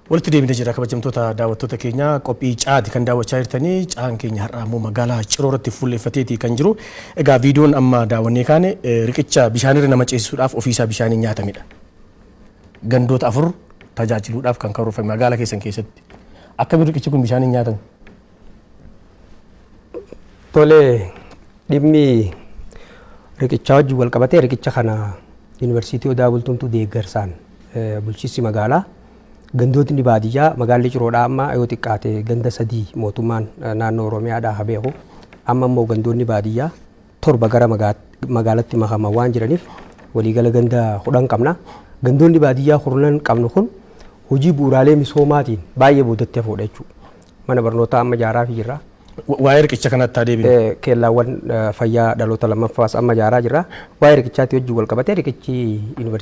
Walitti deebinee jira, kabajamtoota daawwattoota keenya. Qophii caati kan daawwachaa jirtanii. Caan keenya har'aa immoo magaalaa Ciroo irratti fuulleeffateeti kan jiru. Egaa viidiyoon amma daawwannee kaane riqicha bishaanirra nama ceesisuudhaaf ofiisaa bishaaniin nyaatamedha. Gandoota afur tajaajiluudhaaf kan karoorfame magaalaa keessan keessatti. Akkamiin riqichi kun bishaaniin nyaatame? Tole, dhimmi riqichaa wajjin wal qabatee, riqicha kana Yuunivarsiitii Odaa Bultumtuu deeggarsaan bulchiinsi magaalaa, gandootni baadiyyaa magaalli Ciroodhaa amma yoo xiqqaate ganda sadii mootummaan naannoo Oromiyaadhaa haa beeku, amma immoo gandoonni baadiyyaa torba gara magaalatti makaman waan jiraniif waliigala ganda 10 qabna. Gandoonni baadiyyaa kurnan qabnu kun hojii bu'uuraalee misoomaatiin baay'ee boodatti hafuudha jechuudha. Mana barnootaa amma ijaaraa jirra. Waa'ee riqicha kanatti haa deebinu. Keellaawwan fayyaa dhaloota lammaffaas amma ijaaraa jirra. Waa'ee riqichaatti wajjin wal qabatee riqichi yuunivarsiitii